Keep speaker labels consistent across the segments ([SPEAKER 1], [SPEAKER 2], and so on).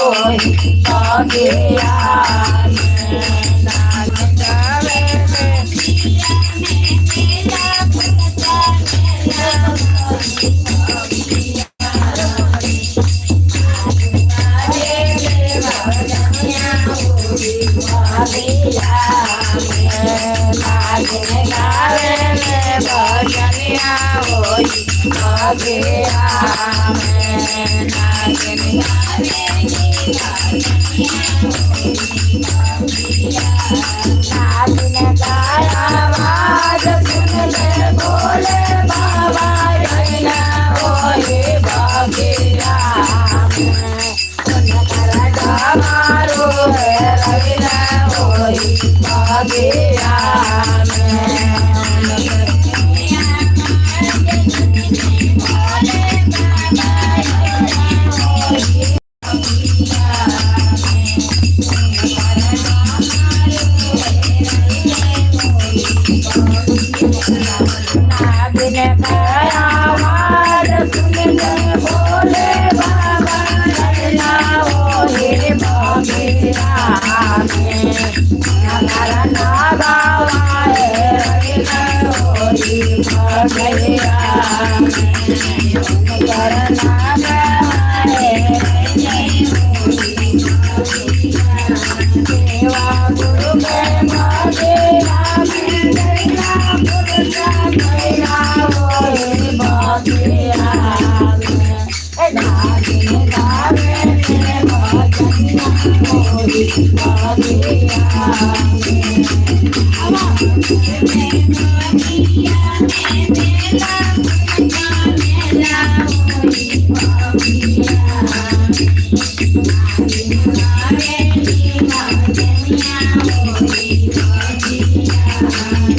[SPEAKER 1] होई बगिया में। नागिन गावेले नागिन गावेले भजनिया होई बगिया में। नागिन नागिन गाया आवाज सुन ले भोले बाबा रैना होई बगिया में। उनकर डमारू है रैना होई बगिया में। नागिन का आवाज सुन ले भोले बाबा रैना होई बगिया में। नगर नागावाए रैना होई बगिया में। नगर नागावाए देवा गुरु के बगिया में गैया पुरजा गैया होई बगिया में। नागिन गावे ले भजनिया होई बगिया में।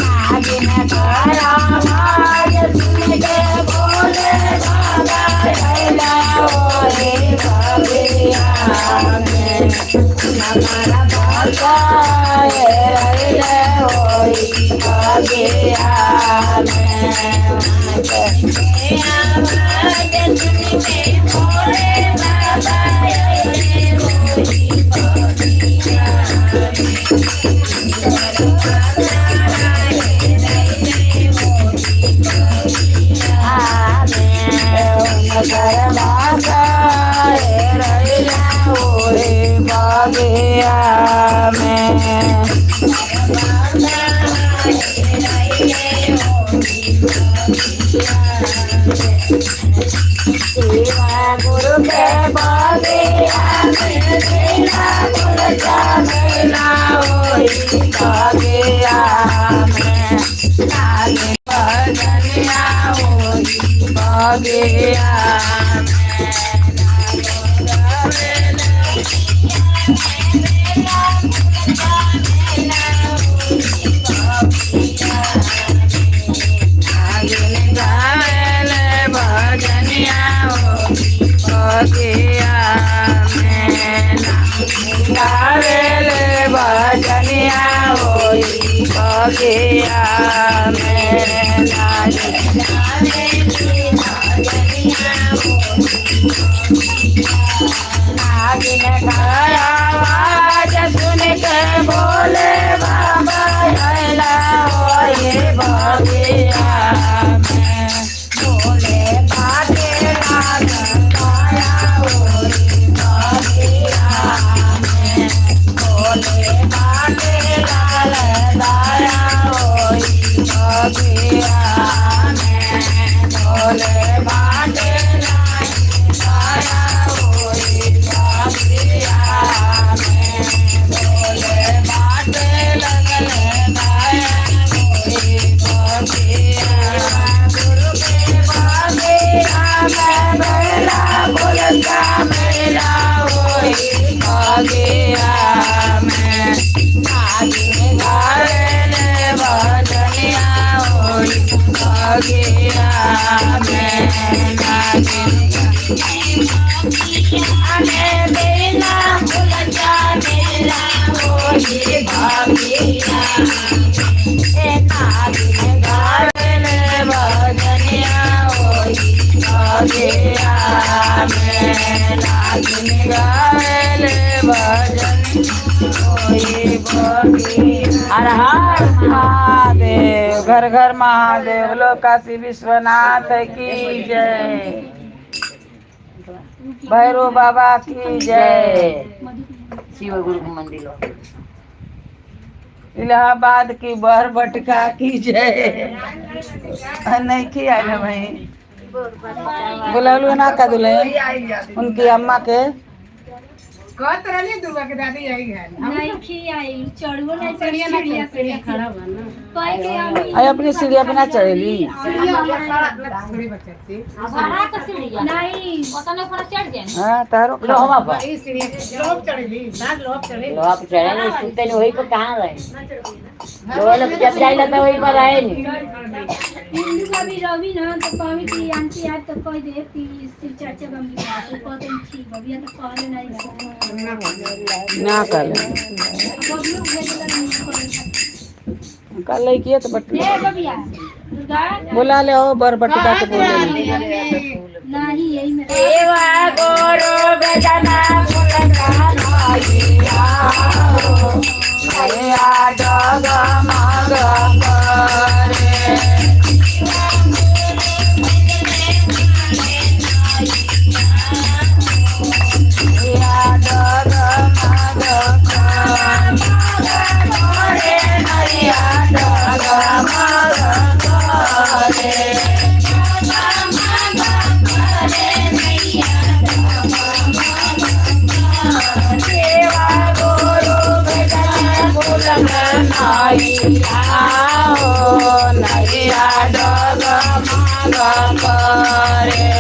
[SPEAKER 1] नागिन का आवाज सुन के भोले बाबा रैला होई बगिया में। नगर बसाए रैला होई बगिया में। नगर बसाए रैला होई बगिया में। शिवा गुरु के बगिया में मेला गुलजा मेला होई बगिया में। नागिन भजनिया होई बगिया में। नागिन गावेले भजनिया होई बगिया में। नागिन गावेले भजनिया होई बगिया में। नागिन नागिन का आवाज सुन के भोले बाबा अइला होई बगिया में। भोले बाटे लाल काया होई बगिया में। भोले बाटे लाल दाया होई बगिया में। भोले बाटे लाल दाया होई बगिया में। भोले बाटे लगल दाया होई बगिया। गुरु के बगिया में बेला गुलका मेला होई बगिया में। नागिन गावेले भजनिया होई बगिया में। नागिन में बेला गुलका मेला होई बगिया में। नागिन गावेले भजनिया होई बगिया में। नागिन गावेले भजन कोई बगिया।
[SPEAKER 2] हर हर
[SPEAKER 1] महादेव, घर घर महादेव, लो काशी विश्वनाथ की जय, भैरव बाबा की जय।
[SPEAKER 2] जय शिव गुरु के मंदिर।
[SPEAKER 1] इलाहाबाद की बर बटका की जय। नहीं की आयल है भाई, बुलौलू ना का दुले उनकी अम्मा के।
[SPEAKER 3] कहत रहली दुर्गा के दादी आई है।
[SPEAKER 4] नहीं खी आई चढ़बो नहीं पर सीढ़िया पे
[SPEAKER 3] खड़ा बा ना।
[SPEAKER 4] कहे के हम
[SPEAKER 1] आई अपनी सीढ़िया पे ना चढ़ेली।
[SPEAKER 3] थोड़ी बच्चा थी।
[SPEAKER 4] नहीं।
[SPEAKER 1] हाँ तारो।
[SPEAKER 2] लोहवा पर।
[SPEAKER 3] ई सीढ़िया लोग चढ़ेली ना, लोग चढ़ेली।
[SPEAKER 2] लोहा पे चढ़े नहीं, सुनते नहीं, वही पर कहाँ रहे? लोहा लोग जब जाए तो वही पर आए नहीं।
[SPEAKER 4] हिंदू का भी रवि ना तो कहमी कि आंटी आज तो कह दे कि शिव चर्चा बम की बात तो कहते हैं ठीक बबिया तो कहले नहीं।
[SPEAKER 1] ना कर।
[SPEAKER 4] बबलू भेजला नहीं करे।
[SPEAKER 1] कल लड़की तो बट
[SPEAKER 4] ए बबिया दुर्गा।
[SPEAKER 1] बुला ले हो बर बटका के बोले।
[SPEAKER 4] नहीं, यही में।
[SPEAKER 1] देवा गोरो गजना नैया नैया डग मग करे। नैया डग मग करे, नैया डग मग करे। देवा गुरु भजन कुलम नैया हो, नैया डग मग करे।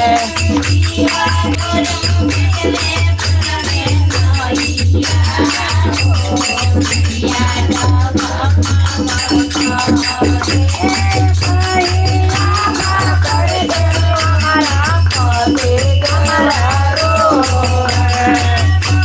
[SPEAKER 1] डग मग करे।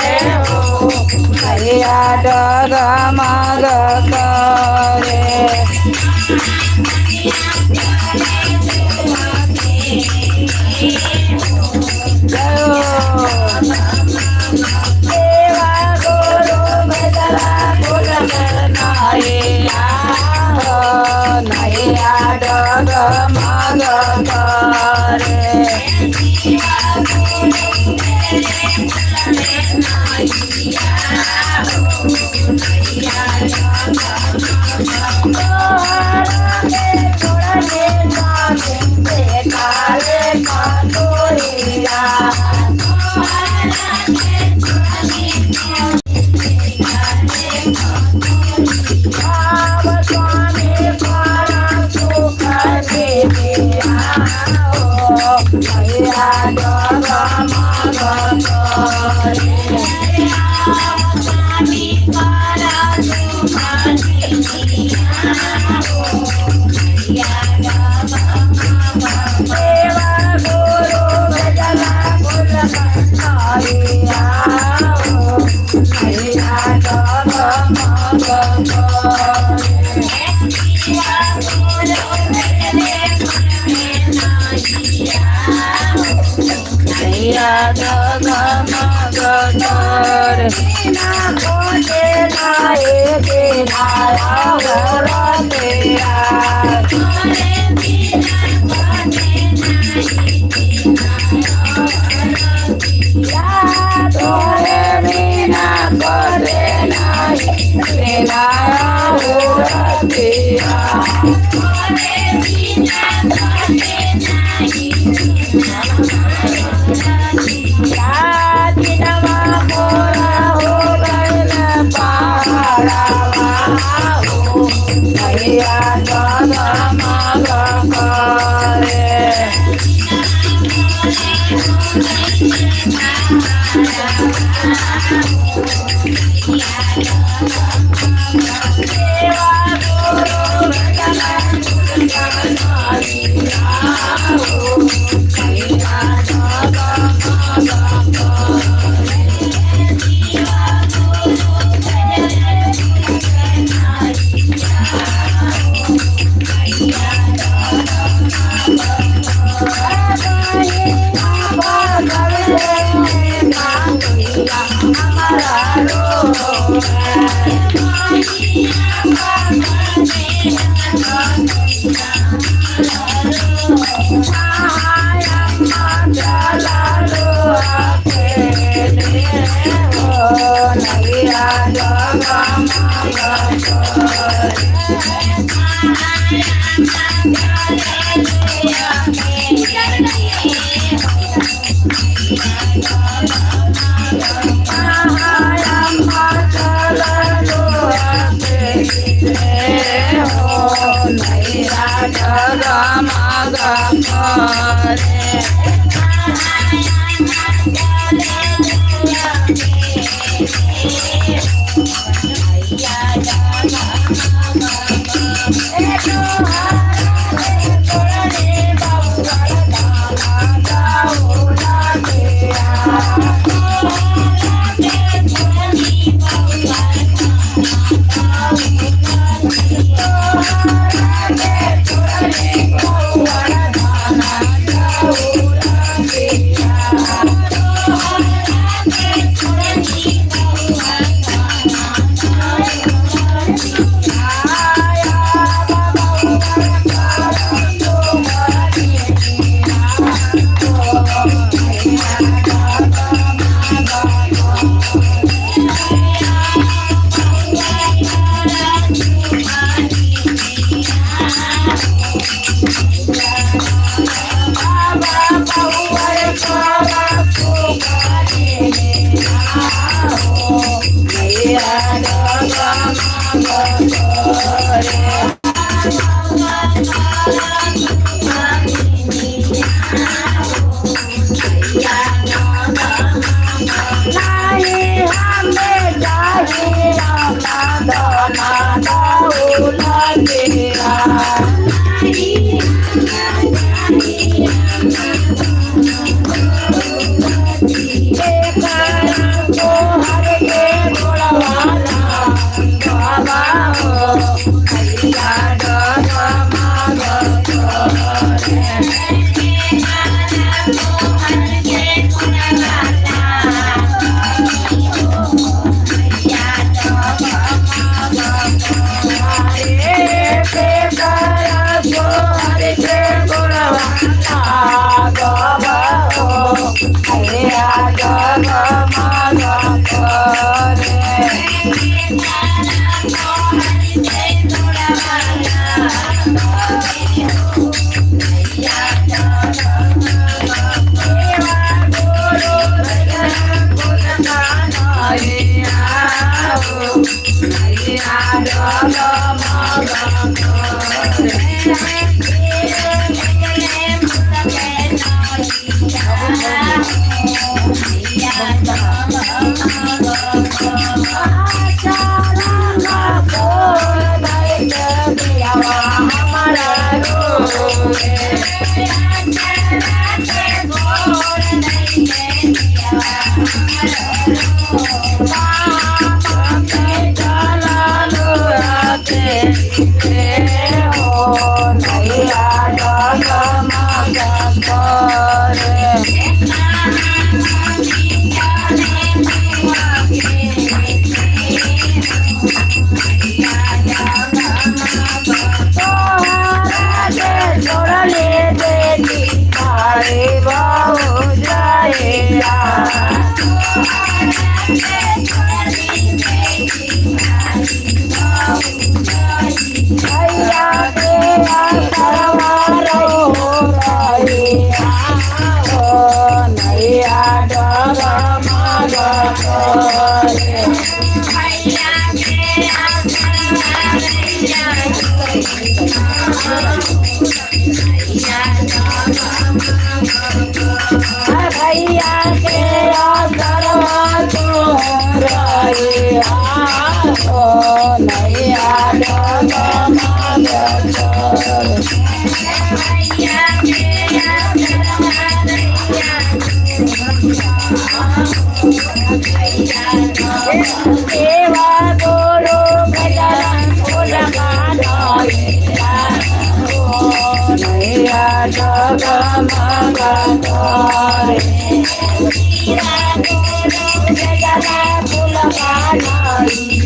[SPEAKER 1] जय हो। देवा गुरु भजला कुलम नैया हो, नैया डग मग करे।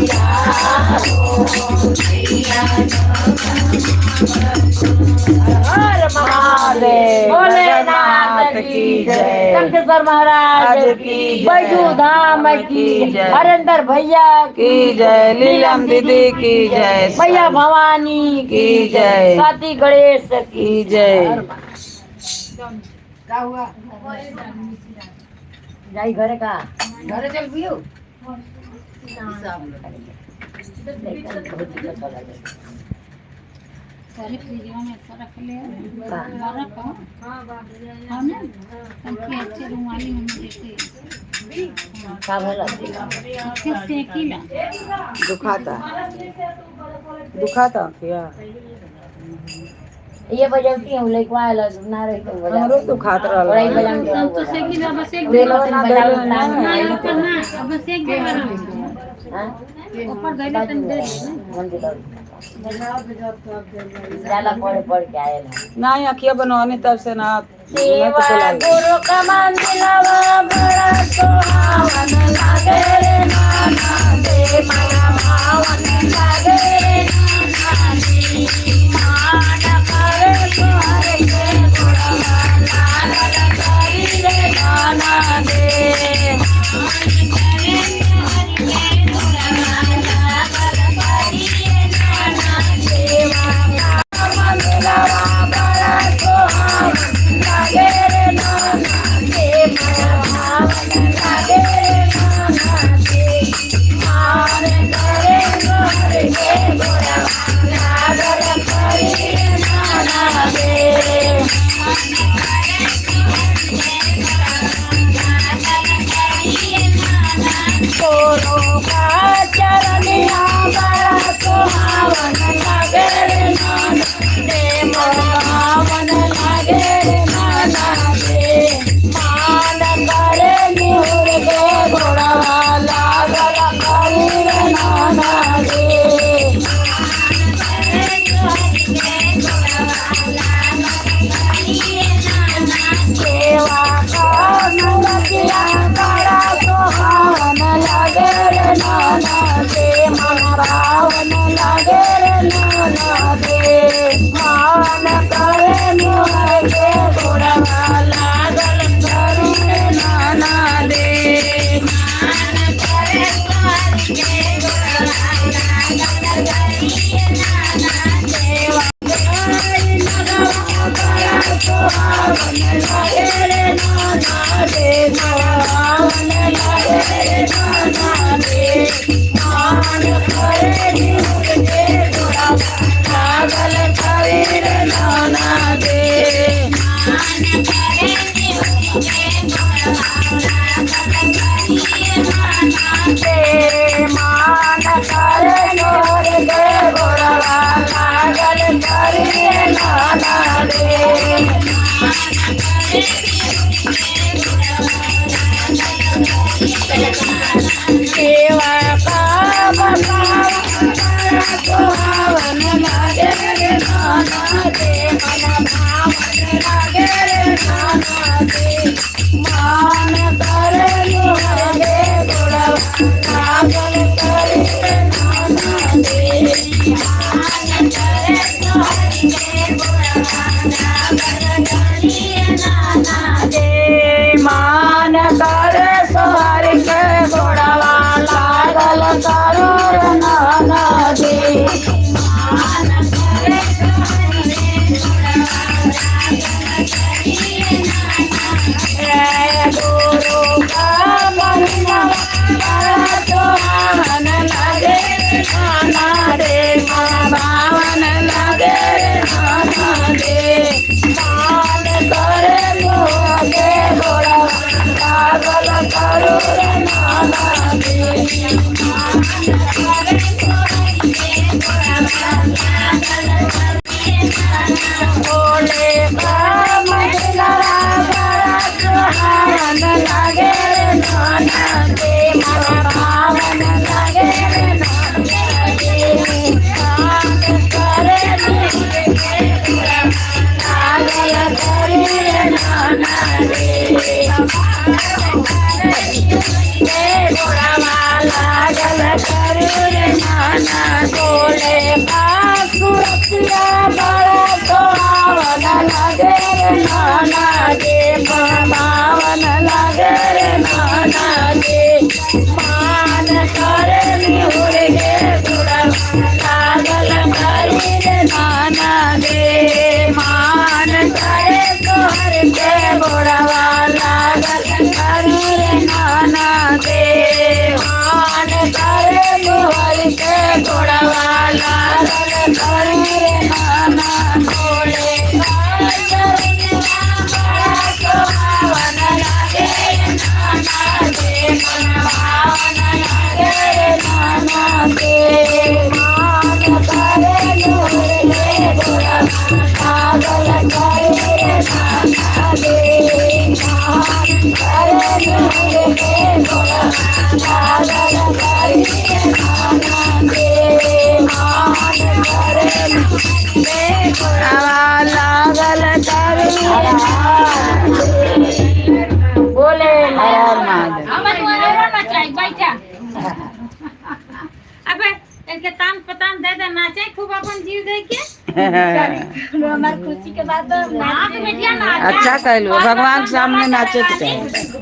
[SPEAKER 2] Bye. हर महादेव, भोलेनाथ की जय, शंकर महाराज की, बैजू धाम की, हरेंद्र भैया
[SPEAKER 1] की जय, नीलम दीदी की जय,
[SPEAKER 2] भैया भवानी
[SPEAKER 1] की जय,
[SPEAKER 2] साथी गणेश की
[SPEAKER 1] की जय।
[SPEAKER 3] का हुआ?
[SPEAKER 2] जाई घरे का
[SPEAKER 3] घरे चल पियो।
[SPEAKER 5] सारे फ्रिजवा में अच्छा रख ले बर्फ हो। हाँ ना, तनके अच्छे रुमाली में देते
[SPEAKER 2] का भला
[SPEAKER 5] अच्छे सेकीला।
[SPEAKER 1] दुखाता दुखाता क्या?
[SPEAKER 2] ये बजाती हूँ लइकवा आयल ना रही तो बजा
[SPEAKER 1] हमरो दुखात रहल।
[SPEAKER 2] थोड़ा ही बजाऊं
[SPEAKER 5] सब तो सेकीला बस एक
[SPEAKER 1] तेलवा ना देले ना।
[SPEAKER 5] ना ऊपर ना, बस एक दे वाला
[SPEAKER 2] हां
[SPEAKER 5] ऊपर गइले तन दे
[SPEAKER 2] मंदिर जाला पढ़ पढ़ के आयल
[SPEAKER 1] ना अखिया बनवाने तब से ना
[SPEAKER 2] सेवा गुरु का मंदिरवा बड़ा सुहावन लागे रे नाना दे, माया भावन लागे रे नाना जी। मान करे सुहर के गुणवा लागल करी रे नाना दे।
[SPEAKER 1] मान करे सोहर के गोड़वा लागल करो नाना दे। गुरु का महिमा बड़ा सुहावन लागे नाना रे, भावन लागे नाना रे। मान करे मोहे गोड़ा लागल करो नाना रे। भोले का महिमा बड़ा सुहावन लागे नाना रे, मन भावन लागे नाना रे। मान करे मोहे गोड़ा लागल करी नाना रे। लागल करू
[SPEAKER 2] मान करे निहुर के गुड़वा लागल करी रे नाना दे मान करे तोहर के गोड़वा लागल करी रे नाना दे मान करे तोहर के गोड़वा लागल करी रे नाना भोले
[SPEAKER 1] लागल करी
[SPEAKER 2] बोले
[SPEAKER 1] हर महादेव।
[SPEAKER 5] अब तू और नचाई बैठा। अबे इनके तान पतान दे दे नाचे खूब अपन जीव दे के।
[SPEAKER 4] हमार खुशी के बात बा,
[SPEAKER 5] नाच बेटिया नाच।
[SPEAKER 1] अच्छा कहलू, भगवान के सामने नाचे के चाही।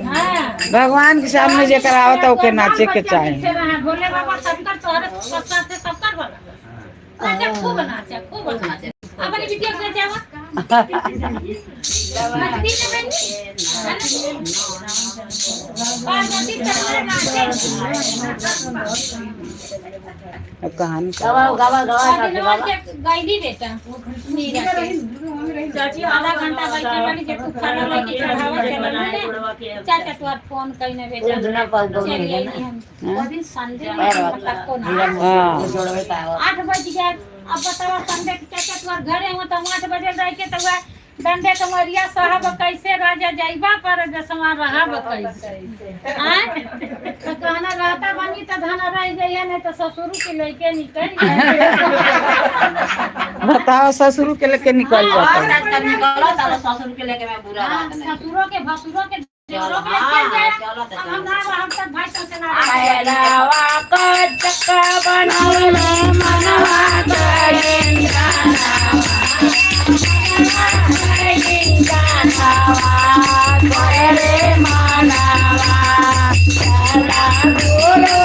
[SPEAKER 5] हाँ।
[SPEAKER 1] भगवान के सामने जेकर आवता ओके नाचे के चाही।
[SPEAKER 5] भोले बाबा सबकर तोहरे प्रसाद से सबकर बना। नाचा खूब नाचा खूब नाचा। अपनी बिटिया के जावा नचती तो बनी है ना? पार्वती तोहरे नाचे।
[SPEAKER 1] अब कहानी
[SPEAKER 2] गवा गवा गवा
[SPEAKER 5] दिनवा के गईली बेटा मीरा के। चाची आधा घंटा बैठे बनी जे तू खाना लेके चढ़ावा चलल ने चाचा तोहर फोन कइने बेटा
[SPEAKER 2] दुना पाल दो
[SPEAKER 5] चली आई हम। वो दिन संडे में तक को ना
[SPEAKER 1] हाँ।
[SPEAKER 2] जोड़वे का
[SPEAKER 5] 8 बज गया। अब बतावा संडे के चाचा तोहर घरे हो तो 8 बजे रह के तो डंडे कमरिया साहब कैसे राजा जाइबा पर जसवा रहब कैसे आय तो कहना रहता बनी तो धन रह जाइए नहीं तो ससुर के लेके निकल जाए।
[SPEAKER 1] बताओ ससुर के लेके निकल जाता।
[SPEAKER 2] आजकल निकलो तारो ससुर के लेके मैं बुरा
[SPEAKER 5] हाँ,
[SPEAKER 2] बात नहीं।
[SPEAKER 5] ससुरों के भसुरों के देवरों के लेके चल जाए।
[SPEAKER 2] चलो तो
[SPEAKER 5] अब हम ना हम तक भाई तो ना रह।
[SPEAKER 2] भैरवा का चक्का बनवले मनवा करें रे मानवा चला गुरु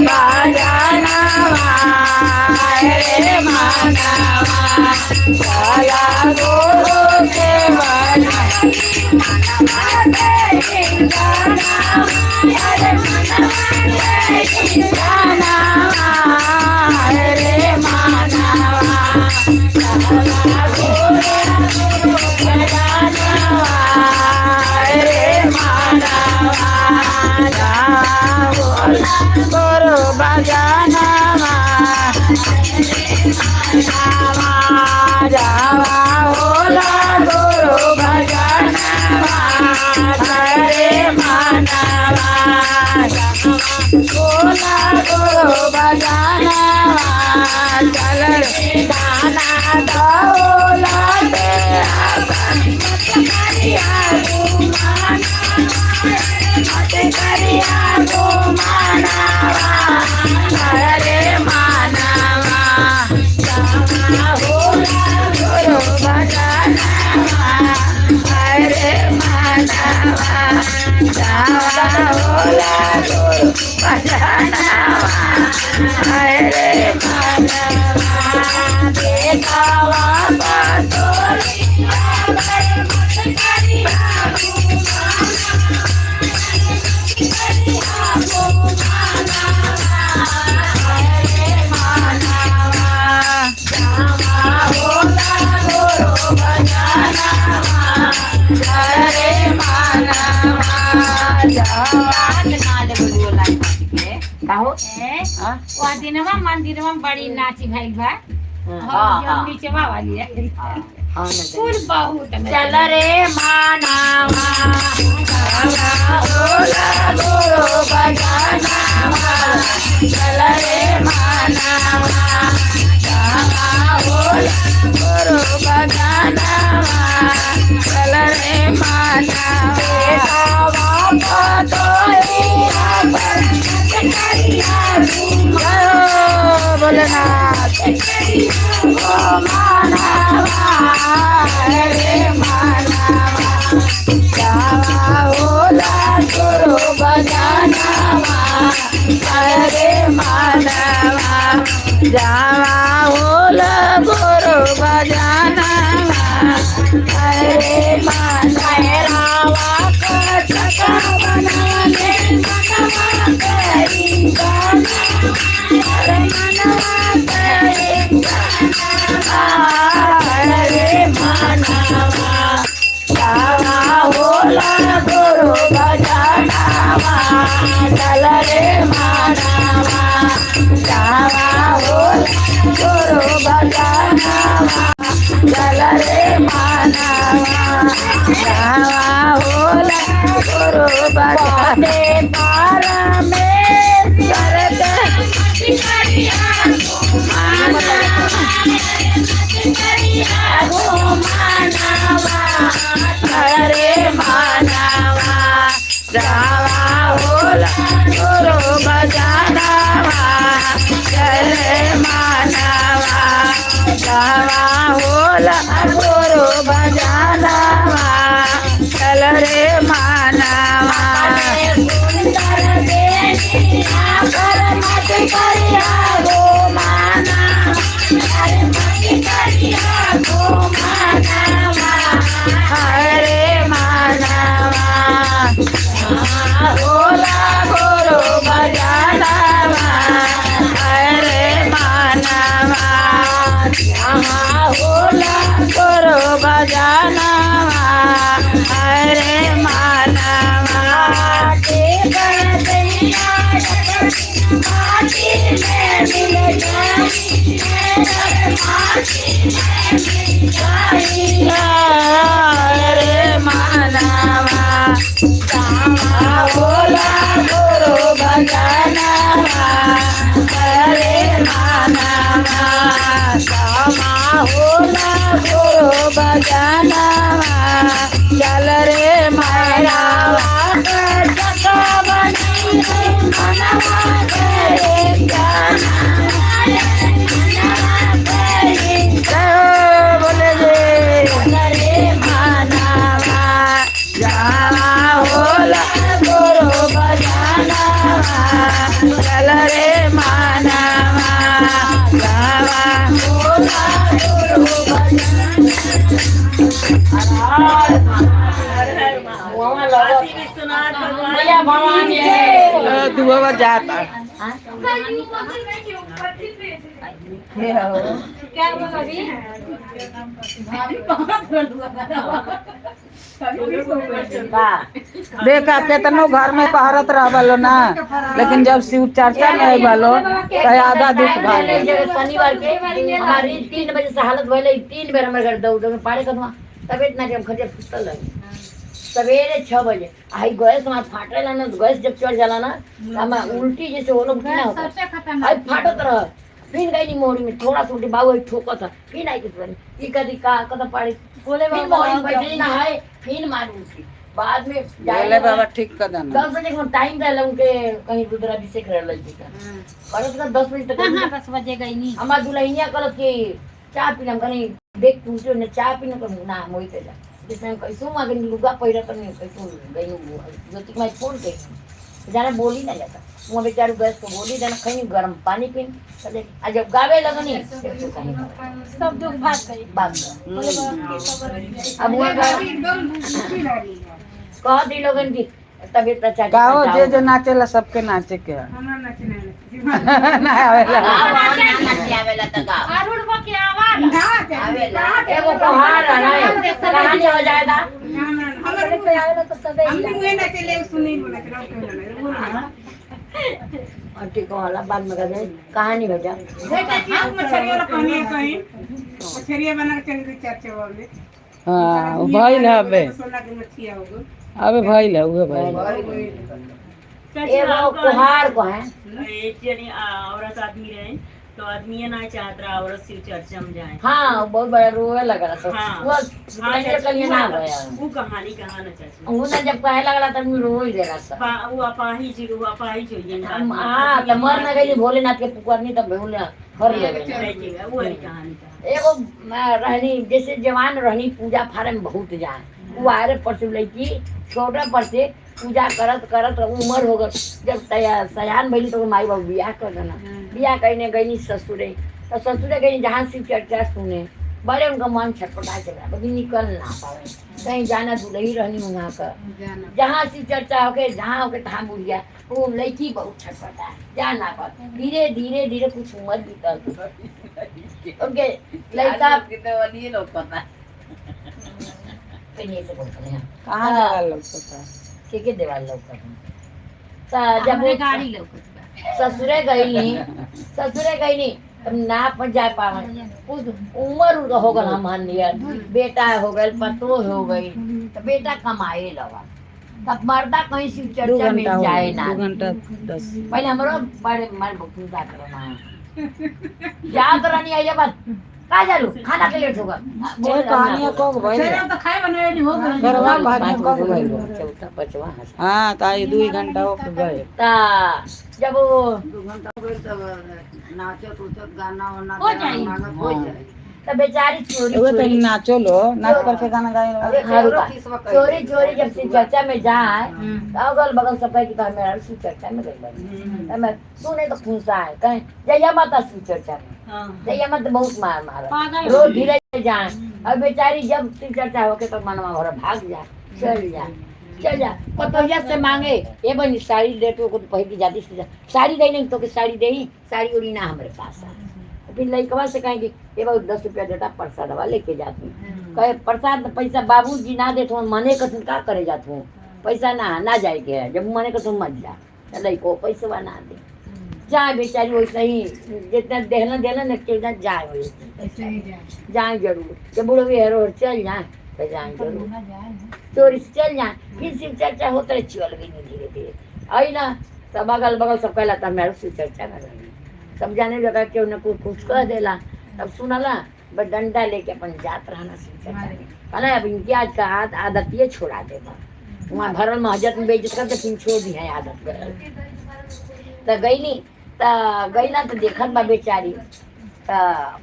[SPEAKER 2] बजानवा रे मानवा चला गुरु के रे मानवा
[SPEAKER 1] गुरु बजानवा जावा होला गुरु बजानवा रे मानवा होला गुरु बजानवा चल रे गाना दौला रे मानवा गुरु बजानवा रे मानवा जावा होला गुरु बजानवा रे मानवा देखावा बतोरी
[SPEAKER 5] ए, वह दिनवा मंदिरवा में बड़ी नाची भइल बा।
[SPEAKER 2] हाँ,
[SPEAKER 5] हाँ, नीचवा वाली है। कुल बहुत
[SPEAKER 2] चल रे मानवा
[SPEAKER 1] गुरु बजानवा चल रे मानवा होला गुरु बजानवा चल रे मानवा भोलेनाथ ओ मानवा रे मानवा जावा होला गुरु बजानवा जावा होला गुरु बजाना। अरे माना रावा का चका बनाने मनवा करी गाना। अरे मनवा करी गाना। अरे मनवा जावा होला गुरु बजाना। चल रे मानवा जावा होला गुरु बजाना। चल रे मानवा जावा होला गुरु बजाने पार में करत अरे मानवा जावा होला गुरु बजानावा। चल मानवा जावा होला गुरु बजानावा। चल रे मानवा हरे मानवा होला गुरु बजानावा। हरे मानवा होला गुरु बजानावा। हरे मानवा हरे मानवा होला गुरु बजानावा। हरे मानवा सामा होला गुरु बजानावा। चल रे मानवा जय बोले जय मानवा जावा होला गुरु बजानावा। चल रे मानवा जावा होला गुरु
[SPEAKER 2] भैया भवानी
[SPEAKER 1] बजाना। दुआ जाता
[SPEAKER 4] क्या हुआ भाभी?
[SPEAKER 1] देखा केतनो घर में पहरत रहलो ना, लेकिन जब शिव चर्चा में आइबलो तो आधा दुख भाग गइल।
[SPEAKER 2] शनिवार के हमारी 3 बजे से हालत भइले, 3 बेर हमर घर दौड़ दौड़ पारे कदमा तबियत ना के हम खजे सुतल रही। सवेरे 6 बजे आई गैस हमार फाटेला ना, गैस जब चढ़ जाला ना तो हमार उल्टी जैसे वो लोग ना होता,
[SPEAKER 3] सबसे खतरनाक
[SPEAKER 2] आई फाटत रह फिर गई नहीं मोड़ी में थोड़ा सा उल्टी बाबू आई ठोकत था फिर आई के ई कदी का कदम पाड़े
[SPEAKER 4] बोले
[SPEAKER 2] फिर
[SPEAKER 4] बाबा
[SPEAKER 2] मोड़ी में बैठे ना है फिर मार उल्टी बाद में
[SPEAKER 1] बोले बाबा ठीक कर देना।
[SPEAKER 2] 10 बजे के टाइम रहला उनके कहीं रुद्राभिषेक रहला जी का करत का 10 बजे तक
[SPEAKER 5] कहाँ 10 बजे गई नी?
[SPEAKER 2] हमार दुल्हनिया कहलक कि चाय पीलम कनी देख तू जो ने चाय पीने को ना हम होइते जा जैसे हम कैसो मागे लुगा पहिरा त नहीं कैसो गई ज्योति माई फोन के जाने बोली ना जाता वहाँ बेचारू गैस को बोली जाना कहीं गर्म पानी पीन कहे, आ जब गावे लगनी तो कहीं
[SPEAKER 4] सब दुख भाग गई।
[SPEAKER 2] भाग गए।
[SPEAKER 4] बोले बाबा के खबर है।
[SPEAKER 2] अब वहाँ
[SPEAKER 3] एकदम दूसरी लागी है।
[SPEAKER 2] कह दी लोगन की तबियत अच्छा
[SPEAKER 1] गाओ जे जे नाचेला सबके नाचे के है।
[SPEAKER 3] हमरा नचना है।
[SPEAKER 1] ना आवेला।
[SPEAKER 5] अरुण बा के आवाज
[SPEAKER 3] ना चाहे।
[SPEAKER 2] एगो कोहार है कहानी हो जाएगा।
[SPEAKER 3] ना, हमरा ना।
[SPEAKER 4] हमरे पे आवेला तो सबे
[SPEAKER 3] हम भी मुँहे नचले, सुनी बोला के राव के बोला, वो ना।
[SPEAKER 2] और ठीक होला बाद में कर कहानी हो जा।
[SPEAKER 3] चाची, मछरिया वाला पानी है कहीं? मछरिया बना के चली गई चाचा वाले।
[SPEAKER 1] हाँ, उ भइल है अबे।
[SPEAKER 3] सोना के मछिया हो गई।
[SPEAKER 1] अबे भइल है, उहे भइल है।
[SPEAKER 2] एगो कोहार को है
[SPEAKER 6] एक जने औरत आदमी रहे तो आदमी ना चाहत रहा औरत शिव चर्चा में जाए।
[SPEAKER 2] हाँ बहुत बड़ा रोए लगा सब।
[SPEAKER 6] हाँ।
[SPEAKER 2] वो
[SPEAKER 6] हाँ,
[SPEAKER 2] कलिया कलिया ना भया
[SPEAKER 6] वो कहानी कहा ना चाची
[SPEAKER 2] उन्हें जब कहे लगला तब रो ही देला सब।
[SPEAKER 6] वो अपाहिज वो अपाहिज होइए
[SPEAKER 2] हम हाँ तो मर ना गई भोलेनाथ के पुकारनी तब भोले हर ले गई।
[SPEAKER 6] वो वाली कहानी कहा।
[SPEAKER 2] एगो रहनी जैसे जवान रहनी पूजा फारम बहुत जाए वो आरे परसु लड़की छोटा पर से पूजा करत करत उम्र हो गल जब तैयार सयान भइली तो माई बाबू बियाह कर देना। बियाह कईने गईनी ससुरे, तो ससुरे गई जहाँ शिव चर्चा सुने, बड़े उनका मन छटपटा चला, कभी निकल ना पावे कहीं जाना, दुलही रहनी वहाँ का। जहाँ शिव चर्चा होके जहाँ होके तहाँ बुढ़िया वो लड़की बहुत छटपटा है, जा ना पा। धीरे धीरे धीरे कुछ उम्र बीतल उनके लड़का पहले से बोलते हैं।
[SPEAKER 1] कहाँ देवाल लौकता?
[SPEAKER 2] के के देवाल लौकत है। त जब
[SPEAKER 5] हमरे
[SPEAKER 2] वो
[SPEAKER 5] गाड़ी लौकत बा।
[SPEAKER 2] ससुरे गईली, ससुरे गईली तब ना पर जा पावन, कुछ उम्र उनका हो गल, हम नियर बेटा हो गल, पतो हो गई, तो बेटा कमाए लगा, तब मर्दा कहीं शिव
[SPEAKER 1] दू
[SPEAKER 2] चर्चा में
[SPEAKER 1] घंटा हो
[SPEAKER 2] जाए
[SPEAKER 1] गइल,
[SPEAKER 2] ना।
[SPEAKER 1] 2 घंटा 10।
[SPEAKER 2] पहले हमरो बड़े मार बहुत करना जात रहनी आई बात का जालू खाना के लेट होगा।
[SPEAKER 1] ए कहानियां कब भइल?
[SPEAKER 3] तो खाए बनाए हो गइल।
[SPEAKER 1] घरवा कहानियां कब भइल?
[SPEAKER 2] चौथा पांचवा हंस।
[SPEAKER 1] हाँ, तो आई 2 घंटा हो के गए।
[SPEAKER 2] ता जब वो
[SPEAKER 7] 2 घंटा हो गइल तब नाचत उचत गाना वाना
[SPEAKER 5] हो जाई।
[SPEAKER 7] मांगत हो जाई।
[SPEAKER 2] तब बेचारी चोरी
[SPEAKER 1] एगो तनी
[SPEAKER 2] चोरी
[SPEAKER 1] नाचो लो, नाच करके गाना गाए।
[SPEAKER 2] हाँ, रुका। चोरी चोरी जब शिव चर्चा में जाए तो अगल बगल सब कहे कि तो हमें शिव चर्चा में गई बानी। हमें सुने तो खुशा है, कहें जया माता शिव चर्चा में
[SPEAKER 6] हाँ।
[SPEAKER 2] जया माता बहुत मार मार
[SPEAKER 5] पागल।
[SPEAKER 2] रोज धीरे जाए। और बेचारी जब शिव चर्चा होके तो मनवा भर भाग जा, चल जा, चल जा। पतोहिया से मांगे, ए बनी साड़ी दे, तो पहली जाती से साड़ी दे, नहीं तो के साड़ी दे, साड़ी उड़ी ना हमारे पास आ। फिर लड़कवा से कहेंगे, ए बाबू 10 रुपया देता, प्रसादवा लेके जाती। कहे प्रसाद पैसा बाबूजी ना देत हो, मने कथन का करे जात हो, पैसा ना ना जाए के है, जब मने कथन मत जा, तो लड़को पैसवा ना दे जाए। बेचारी वैसे ही जितना देहना देना न के जाए वैसे जाए जरूर, जब बुढ़वे हेरो चल जाए तो जाए जरूर, चोरी से चल जाए। फिर शिव चर्चा होता रहे, चल गई नहीं धीरे धीरे आई ना, सब अगल बगल सब कहला तब मेरे शिव चर्चा में रही, सब जाने लगा कि उन्हें कुछ कुछ कह देला, तब सुनला बस डंडा लेके अपन जात रहना शिव चर्चा में। कहला अब इनकी आज का आदत ये छोड़ा देगा, वहाँ भरल महजत में बेइज्जत करते फिर छोड़ दी है आदत। तो गई नहीं, तो गई ना तो देखत बा बेचारी, त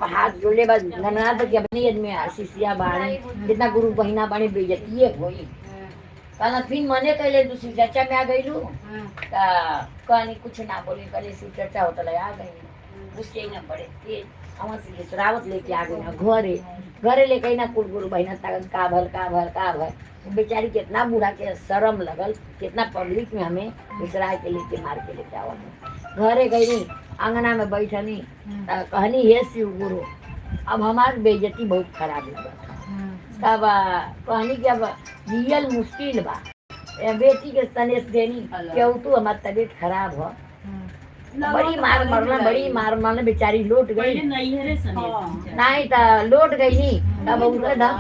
[SPEAKER 2] हाथ जोड़ले बा धननाथ के अपनी आदमी आशीषिया बाणी जितना गुरु बहिना बाणी बेइज्जती होई। कहला फिर मने कैले तू शिव चर्चा में आ गईलू? त कहनी कुछ ना बोली, कहली शिव चर्चा होता ले आ गई। उससे ना बड़े तेज अवर से घिसरावत लेके आ गई ना घरे, घरे लेके आई ना कुल गुरु बहिना ताकत का भल का भल का भल। बेचारी कितना बुढ़ा के शर्म लगल, कितना पब्लिक में हमें घिसरा के लेके मार के लेके आवत। घरे गई, अंगना में बैठनी, त कहनी हे शिव गुरु, अब हमार बेइज्जती बहुत खराब लगल। तब कहनी कि अब जियल मुश्किल बा, ए बेटी के सनेश देनी क्यों तू हमार तबीयत खराब हो। बड़ी मार मरना, बड़ी मार मरना, बेचारी लौट गई।
[SPEAKER 6] पहले नैहरे सनेश।
[SPEAKER 2] नहीं त लौट गई नी, तब उनका ना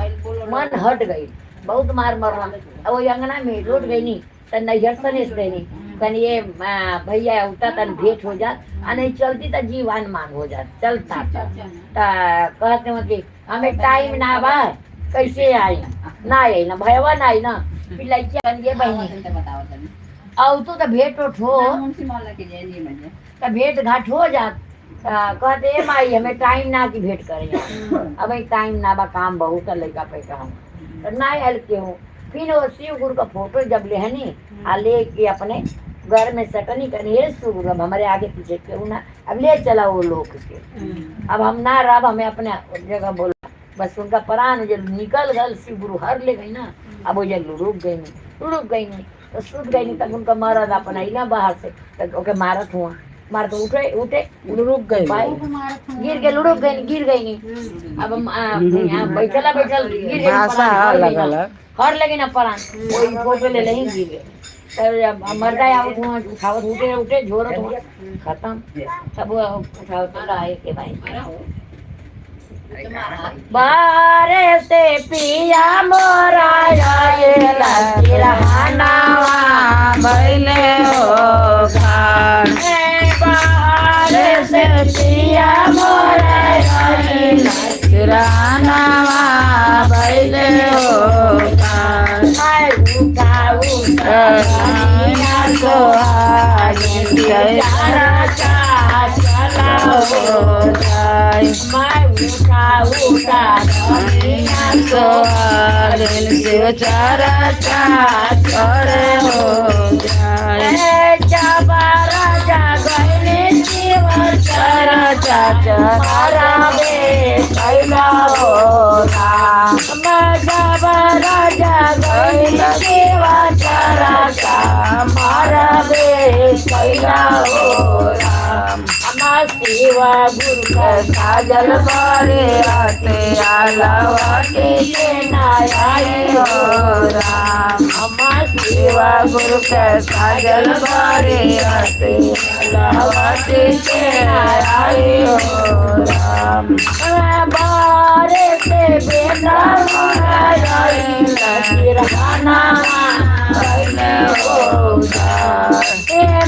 [SPEAKER 2] मन हट गई, बहुत मार मरना। अब वो अंगना में लौट गई नी त नैहर सनेश देनी, कनी ये भैया उठा तन भेंट हो जात, आ नहीं चलती त जीवान मान हो जात चलता। त कहते हो कि हमें टाइम ना बा, कैसे आई ना आई ना भयवा ना आई ना। फिर लड़किया ये बहनी औ तो त भेंट उठ हो त भेंट घाट हो जात। त कहते ए माई हमें टाइम ना की भेंट करे, अब टाइम ना बा, काम बहुत है, लड़का पैसा हम तो ना आयल के हूँ। फिर वो शिव गुरु का फोटो जब लेहनी आ ले के अपने घर में सकनी, कनी हे शिव गुरु, अब हमारे आगे पीछे क्यों ना, अब ले चला वो लोग के, अब हम ना रब हमें अपने जगह बोला। बस उनका प्राण जब निकल गल, शिव गुरु हर ले गई ना, अब वो जब रुक गई नहीं, रुक गई नहीं तो सुत गई नहीं। तब उनका मरद अपन आई ना बाहर से, तब ओके मारत हुआ, मार तो उठे उठे
[SPEAKER 1] रुक गई।
[SPEAKER 2] भाई गिर के लुढ़क गई, गिर गई नहीं। अब हम यहाँ बैठला बैठल गिर गई।
[SPEAKER 1] भाषा
[SPEAKER 2] परान हर
[SPEAKER 1] अलग
[SPEAKER 2] गई ना।
[SPEAKER 1] अलग।
[SPEAKER 2] हर लगी ना परान, वही फोटो ले लही गिर गए। तब जब मर्दा आवत हुआ उठावत, उठे उठे झोरत हुआ, खत्म। तब वो उठावत तो आए के भाई बारे से पिया मोरा आएला तिरहनावा
[SPEAKER 1] भइले हो घाट।
[SPEAKER 2] बारे से पिया मोरा आएला
[SPEAKER 1] तिरानावा भइले हो घाट।
[SPEAKER 2] मैं उठा उठा
[SPEAKER 1] सोहागिन
[SPEAKER 2] चला चला
[SPEAKER 1] हो जाय।
[SPEAKER 2] मैं उठा उठा धनिया
[SPEAKER 1] सोहागिन शिव चरचा करे हो जाय।
[SPEAKER 2] चबारा जागैले शिव।
[SPEAKER 1] चरा चरा कैला हो राम। राजा गैल सेवा चरा मारबे कैला हो राम। सेवा गुरु का साजल बारे आते आलवाटे के नाय हो राम। सेवा गुरु का साजल बारे आते आलवाटे के नाय हो राम। बारे से बेटा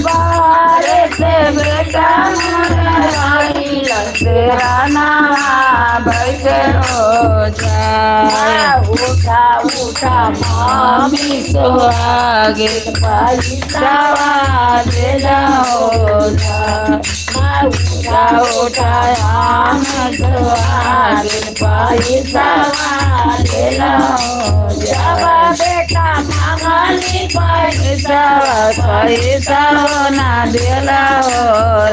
[SPEAKER 1] बारे से बेटा राना बैठे हो जाए। उठा उठा मामी सुहागे पैसा दे हो जा। उठा उठा आम सुहागे पैसा दे हो बेटा मांगली पैसा पैसा ना दिला हो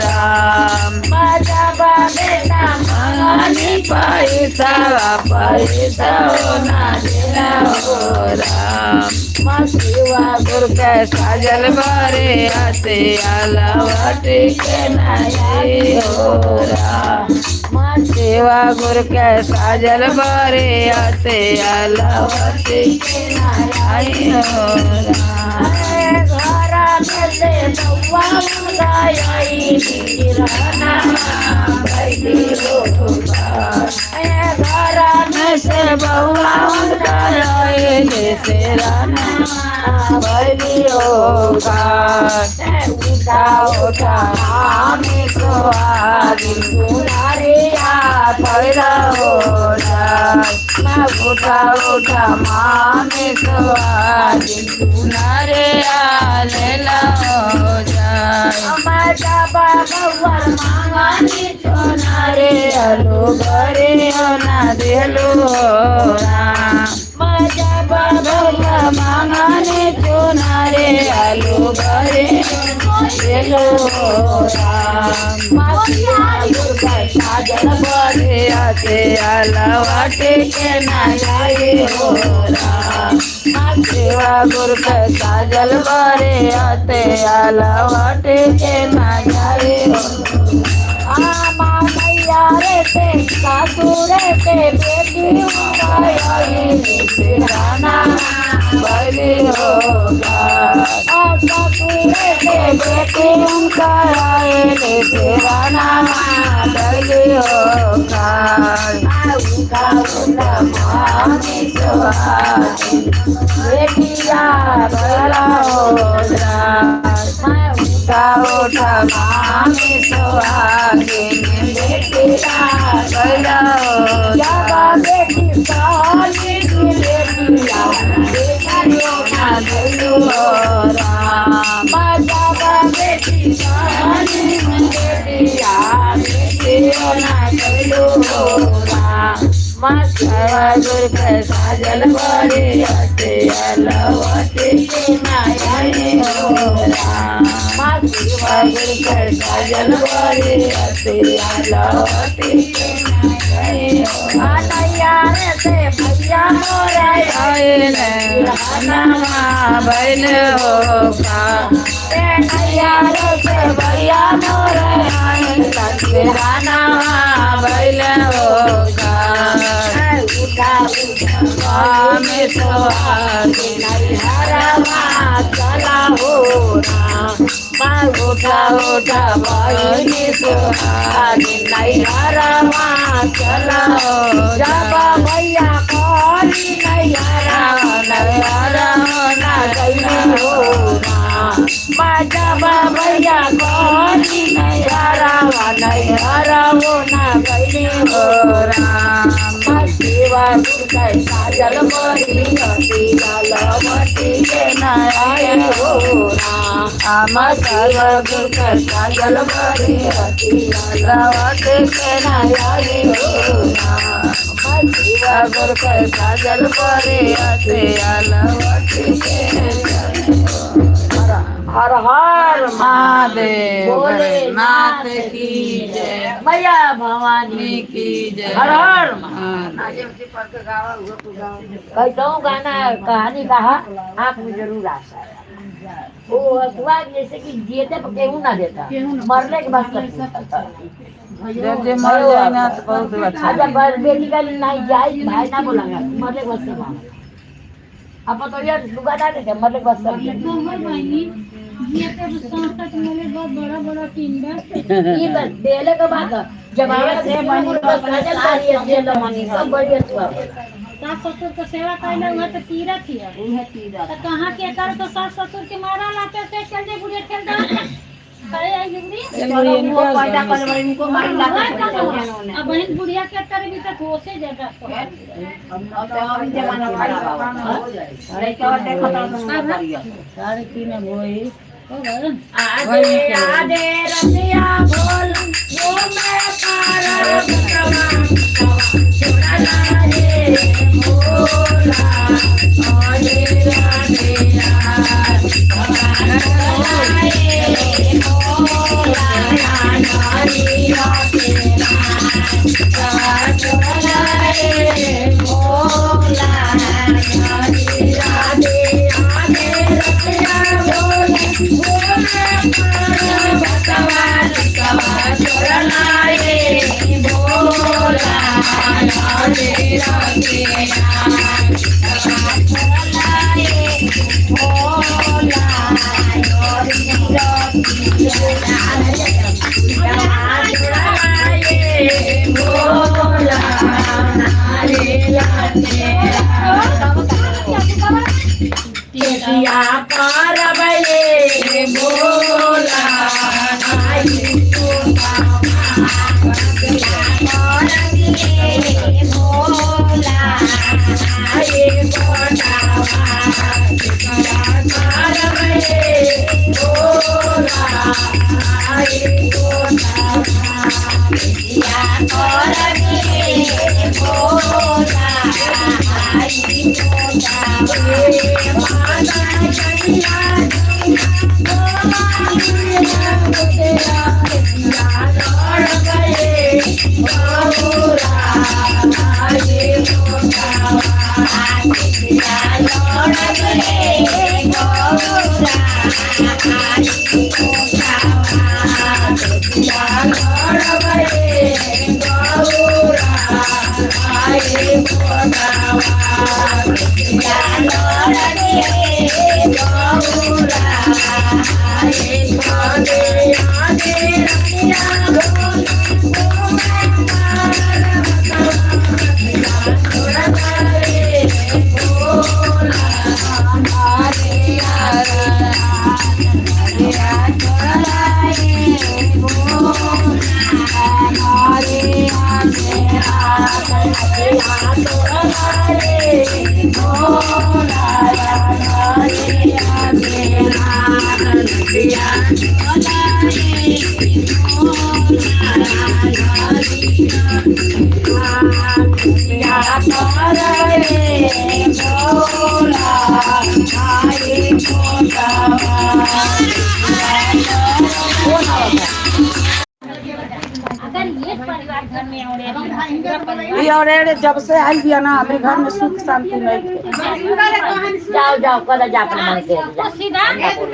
[SPEAKER 1] राम। बेटा मांगली पैसा पैसा ना दिला हो राम। सेवा गुरु के साजल बारे आते आलावटे के नाये हो राम। सेवा गुरु के साजल बारे आते आलावटे के नाये हो राम। घर में से बउआ आई घर में से बउआ उठा उठा आमी सुहागिन सुनारिया पैरा हो उठा उठा मामी सुहागिन सुनारिया लेला हो जाए। सोनारे आलू घरे ना देलो राम। बाबा मांगने चोनारे आलू घरे देलो राम। साजन बरे आते आलावाटे के नाये हो राम। सेवा गुरु के साजल बरे आते आलावाटे के नाये हो सासुर से बेटी राना बलि हो ससुर से बेटी उनका राना बलि हो बेटिया बला हो उठा उठा मामी सुहागिन बेटिया बला हो बेटी साली बेटिया राम। बेटी साली बेटिया गुरु के साजल बरे आते आलावटे के नाये हो राम। गुरु के साजल बरे आते आलावटे के नाये हो से भैया मोरा आयल बैल हो का से भैया मोरा आयल राना बैल हो का। उठा उठा में सुहागिन हरवा चला हो राम। उठा उठा बहिनी सुहागिन हरवा चला हो जब भैया करी नैहरा नैहरा ना गई हो जब भैया करी नैहरा नैहरा हो ना गई हो राम। सेवा गुरु के साजल बरी अति लवटी के नाय हो राम। सेवा गुरु के साजल बरी अति लवटी के नाय हो राम। सेवा गुरु के साजल बरी अति लवटी के नाय हो राम।
[SPEAKER 2] हर हर
[SPEAKER 1] महादेव,
[SPEAKER 2] भोलेनाथ
[SPEAKER 1] भोलेनाथ की जय,
[SPEAKER 2] मैया भवानी
[SPEAKER 1] की जय।
[SPEAKER 2] हर हर महादेव।
[SPEAKER 7] नाचे उचे पढ़ के गावा उहो तू गावा।
[SPEAKER 2] कैसों गाना कहानी कहा आँख में जरूर आशा है। वो अथवा जैसे कि जियते पर केहू ना देता, मरने के बाद सब पूछता।
[SPEAKER 1] जब जे मर जाए ना तो बहुत अच्छा।
[SPEAKER 2] अच्छा बेटी का नहीं जाए भाई ना बोला, मरने के बाद सब आवेला। अब तो यार लुगा ना देते, मरने के बाद सब देते।
[SPEAKER 4] हमर बहिनी ये के संस्था के मिले बहुत बड़ा बड़ा टीम बा।
[SPEAKER 2] ये बस देले के बाद जब आवे से सजल तारी है, जेल मनी सब बढ़िया हुआ।
[SPEAKER 4] सास ससुर के सेवा कैले हुआ तो तीरथ हिया। तो कहाँ के कर तो सास ससुर के मारा लाते से चल जे बुढ़िया चल जा अरे आई बुढ़ी। अब बहन बुढ़िया के तर भी तक होसे ज्यादा
[SPEAKER 1] 3:30 होई।
[SPEAKER 4] हो गए।
[SPEAKER 2] आधे आधे रतिया बोल वो मैं पारा बतवा छोड़ा रे भोला आधे राधे
[SPEAKER 5] अगर ये परिवार घर में और पूरा
[SPEAKER 1] ये और अरे जब से आई बिया ना हमारे घर में सुख शांति नहीं थे।
[SPEAKER 2] जाओ जाओ कल जा अपने मन से
[SPEAKER 5] तो सीधा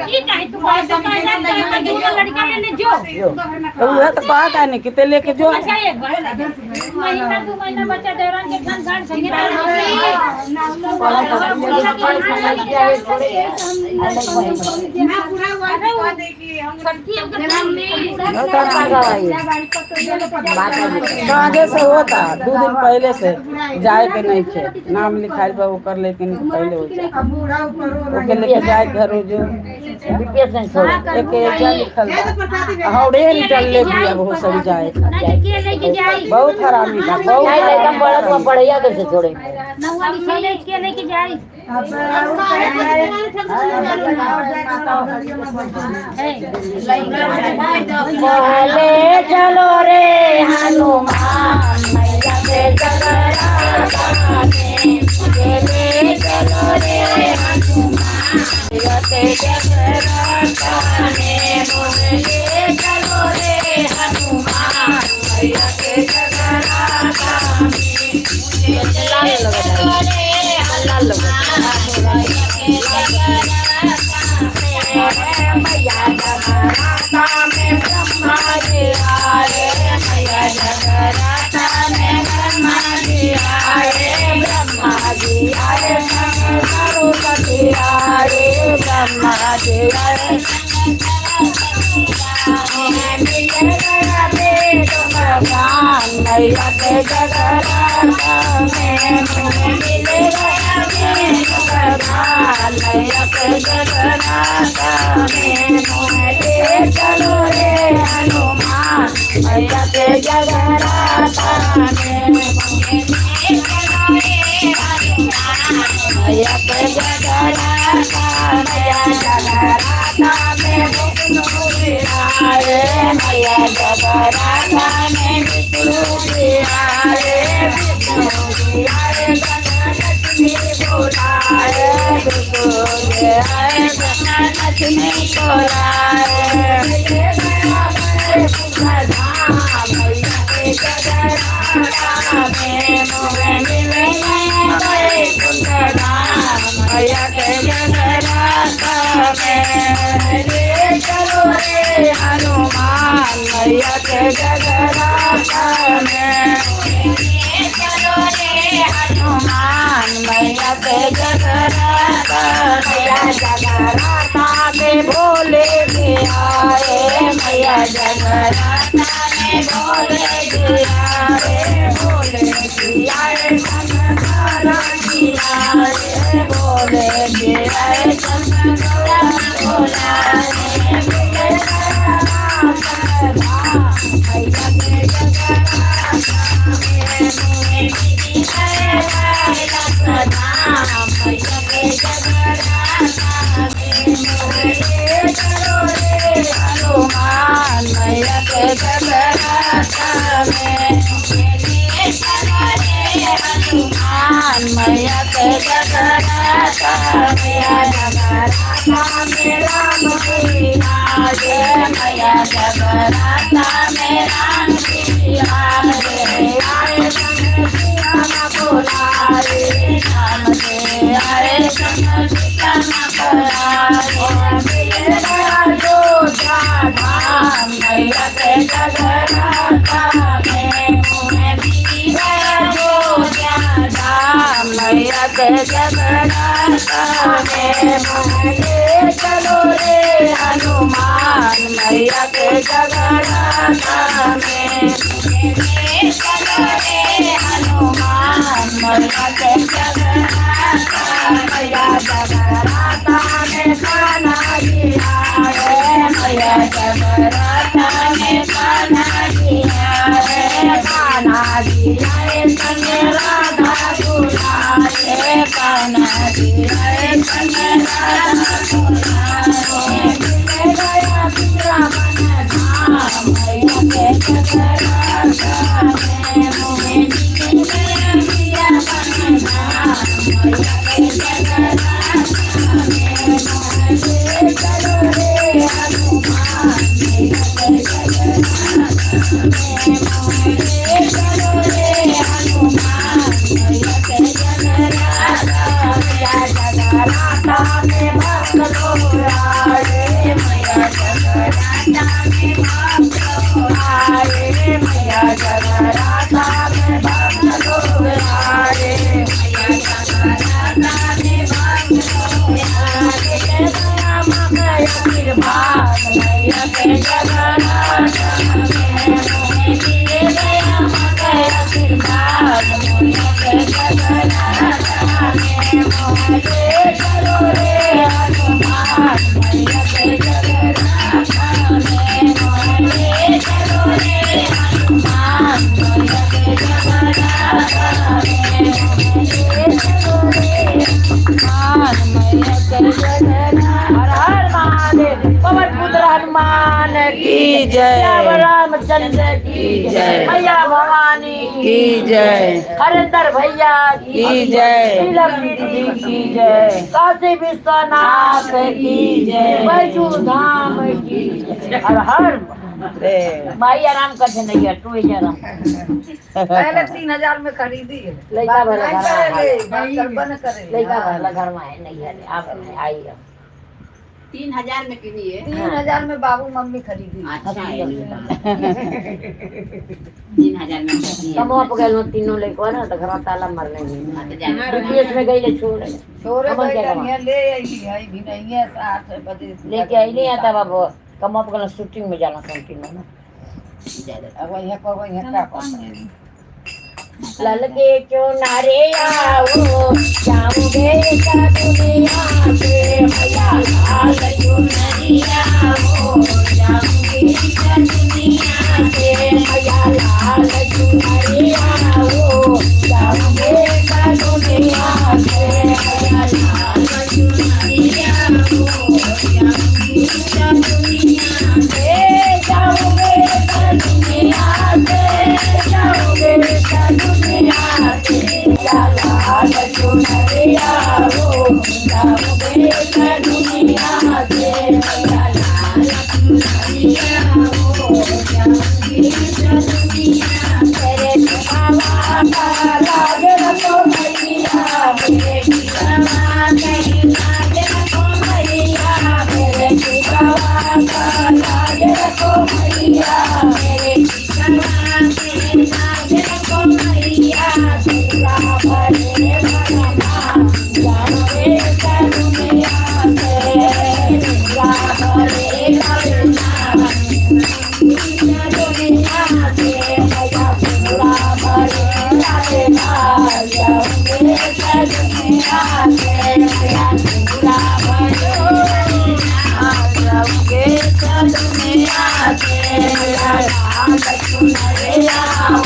[SPEAKER 5] ये काहे तू पैसा पैसा तो लड़का लेने जो
[SPEAKER 1] तो वह तो बात है नहीं कितने लेके जो।
[SPEAKER 5] अच्छा एक बार महीना 2 महीना बच्चा देवरान के घर घर संगे
[SPEAKER 3] ना पूरा हुआ तो कह दे कि हम
[SPEAKER 1] तो आगे से होता 2 दिन पहले से जाए के नहीं थे, नाम लिखाई बा ओकर लेकिन पहले हो जाए
[SPEAKER 3] अब बूढ़ा ऊपर हो
[SPEAKER 1] ओके लेके जाए घर जो
[SPEAKER 2] बीपीएस नहीं छोड़ो।
[SPEAKER 1] एक एजा लिखल बा हौड़े निकल ले बिया बहुत सब जाए
[SPEAKER 5] के लेके जाई
[SPEAKER 1] बहुत हरामी बा बहुत
[SPEAKER 2] नहीं लड़का पढ़त में पढ़ैया कैसे छोड़े।
[SPEAKER 5] नौवा लिखे के लेके जाई
[SPEAKER 2] पहले चलो रे हनुमान मैया से जगराता में, पहले चलो रे हनुमान मैया से जगराता लाल लगता है, लाल लगता है। मैया जगराता में ब्रह्मा जी आए, मैया जगराता में ब्रह्मा जी आए, ब्रह्मा जी आए सरस्वती आए, ब्रह्मा जी आए। मिल गया वेद भगवान मैया के जगराता में, मिल गया वेद भगवान मैया के जगराता में। ले चलो रे हनुमान मैया के जगराता में, मैया के जगराता, मैया जगराता में विष्णु जी आए, मैया जगराता में विष्णु जी आए, विष्णु जी आए लक्ष्मी बुलाए, विष्णु जी आए लक्ष्मी बुलाए। मैया के जगराता में मोहे मिल गया वैकुंठ धाम, मैया के जगराता में। रे चलो रे हनुमान मैया के जगराता में, चलो रे हनुमान मैया के जगराता, मैया जगराता में भोले जी आए, मैया जगराता में भोले जी आए, भोले जी आए शंकर जी आए, भोले जी आए शंकर भोलाए। मैया के जगराता में मैया के जगराता में, चलो रे हनुमान मैया के जगराता में, हनुमान मैया के जगराता, मैया जगराता में राम जी आए, मैया जगराता में राम जी आए, आए सीता बुलाए, राम जी आए सीता बुलाए। अयोध्या धाम मैया के जगराता में, अयोध्या धाम मैया के जगराता में। चलो रे हनुमान मैया के जगराता में, चलो रे हनुमान मैया के जगराता, मैया जगराता में कान्हा जी आए, मैया जगराता में कान्हा जी आए, कान्हा जी आए संग राधा बुलाए, कान्हा जी आए संग राधा बुलाए। मिल गया वृंदावन धाम मैया के जगराता में, मिल गया वृंदावन धाम मैया के जगराता में। चलो रे हनुमान मैया के जगराता में, चलो रे हनुमान मैया के जगराता, मैया जगराता में भक्त लोग आए, मैया जगराता में भक्त लोग आए, मैया जगराता में भक्त लोग आए, मैया जगराता में भक्त लोग आए। दया माँ आशीर्वाद मैया के जगराता में, दया माँ आशीर्वाद मैया के जगराता में। चलो रे हनुमान मैया के जगराता में, चलो रे हनुमान मैया के जगराता में, चलो रे हनुमान मैया के जगराता। हर हर महादेव, पवन पुत्र हनुमान
[SPEAKER 1] की जय,
[SPEAKER 2] रामचंद्र की
[SPEAKER 1] जय,
[SPEAKER 2] मैया भवानी
[SPEAKER 1] की जय,
[SPEAKER 2] हरिंदर भैया
[SPEAKER 1] की जय,
[SPEAKER 2] नीलम दीदी
[SPEAKER 1] की जय,
[SPEAKER 2] काशी विश्वनाथ
[SPEAKER 1] की जय,
[SPEAKER 2] बैजू धाम की जय। हर हर
[SPEAKER 1] रे
[SPEAKER 2] माई आराम कर छे नहीं तू ही आराम
[SPEAKER 7] पहले 3000 में खरीदी है।
[SPEAKER 2] लइका भला
[SPEAKER 7] नहीं
[SPEAKER 2] घर
[SPEAKER 7] पहले, बात करबा न करे।
[SPEAKER 2] लइका भला घर में है नहीं है आप आई है।
[SPEAKER 8] 3000 में किनी है।
[SPEAKER 7] 3000 में बाबू मम्मी खरीदी।
[SPEAKER 8] अच्छा है, 3000 में किनी है।
[SPEAKER 2] कमवा पे गए तीनों लइका ना तो घर में ताला मारने
[SPEAKER 8] हाँ, तो जाए।
[SPEAKER 2] बीपीएस में गई ले छोड़
[SPEAKER 7] छोरे
[SPEAKER 2] कमल
[SPEAKER 7] गई
[SPEAKER 2] क्या
[SPEAKER 7] रही है, ले आई है भी नहीं है 7 बजे
[SPEAKER 2] लेके आई नहीं आता बाबू कमवा पे गए शूटिंग में जाना सन तीनों ना।
[SPEAKER 8] ज्यादा
[SPEAKER 7] अब वही को वही का कर।
[SPEAKER 2] ललके चुनारे आओ जाऊंगे का दुनिया से मैया लाल चुनरिया आओ जाऊंगे का दुनिया से मैया लाल चुनरिया आओ जाऊंगे का दुनिया से मैया लाल चुनरिया आओ जाऊंगे का दुनिया से जाऊंगे का दुनिया से जाऊंगे का दुनिया से लाल चुनरिया हो जाऊंगे का दुनिया से लाल चुनरिया हो जाऊंगे का दुनिया तेरे बाबा का लाज रखो मैया मेरे बाबा कहीं लाज रखो मैया मेरे बाबा का लाज रखो मैया मेरे बाबा कहीं लाज रखो मैया पूरा भरे भरमा जाऊंगे का दुनिया से पूरा भरे भरमा दुनिया से मैया पूरा भरे भरमा जाऊंगे का दुनिया से मैया पूरा भरे जाऊंगे का दुनिया से मैया लाल चुनरिया हो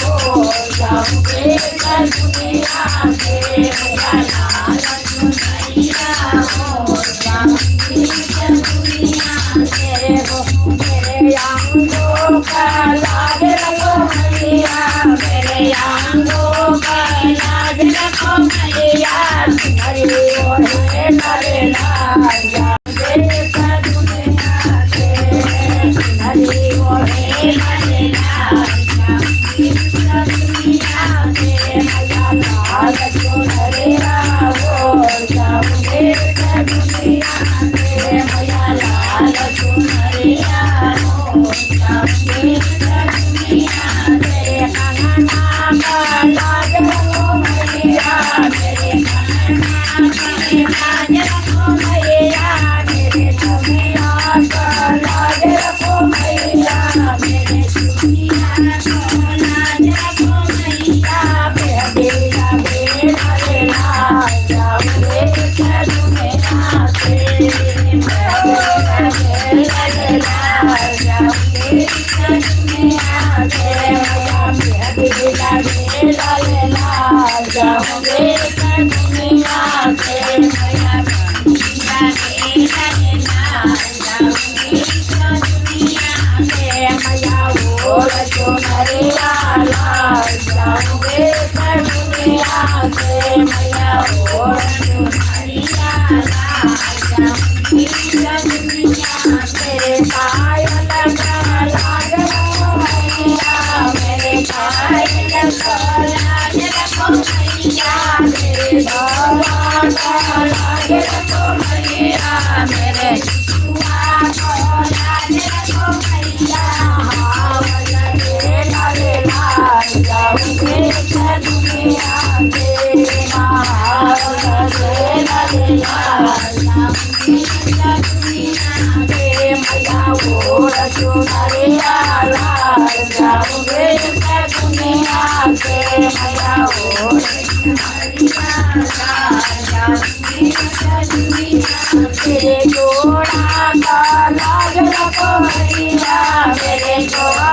[SPEAKER 2] जाऊंगे का दुनिया से मैया लाल चुनरिया हो जाऊंगे का दुनिया से हो मेरे आंगों का लाज रखो मैया मेरे आंगों का लाज रखो मैया तुम्हारी ओढ़े करे लाल जाऊंगे का दुनिया से तुम्हारी ओढ़े करे लाल जाऊंगे का दुनिया से मैया लाल चुनरिया हो जाऊंगे का दुनिया से मैया लाल चुनरिया हो जाऊंगे का दुनिया से कंगना का लाज रखो मैया मेरे कंगना का लाज रखो मैया मेरे दुनिया का लाज रखो मैया मेरे दुनिया का लाज रखो मैया मेरे लगे लगे लाल जाऊंगे का दुनिया से मेरे लगे लगे लाल जाऊंगे का दुनिया से मैया मेरे लगे लगे लाल जाऊंगे का दुनिया से मैया लगे लगे लाल जाऊंगे का दुनिया से मैया ओढ़ चुनरिया लाल जाऊंगे का दुनिया से मैया ओढ़ चुनरिया लाल जाऊंगे का दुनिया से पायल का लाज रखो मैया मेरे पायल का लाज रखो मैया मेरे बाबा का लाज रखो मैया मेरे बुआ का लाज रखो मैया लगे लगे लाल जाऊंगे का दुनिया से लगे लगे लाल जाऊंगे का दुनिया से मैया ओढ़ चुनरिया लाल जाऊंगे का दुनिया से मैया ओढ़ चुनरिया लाल जाऊंगे का दुनिया मेरे जोड़ा का लाज रखो मैया मेरे जोड़ा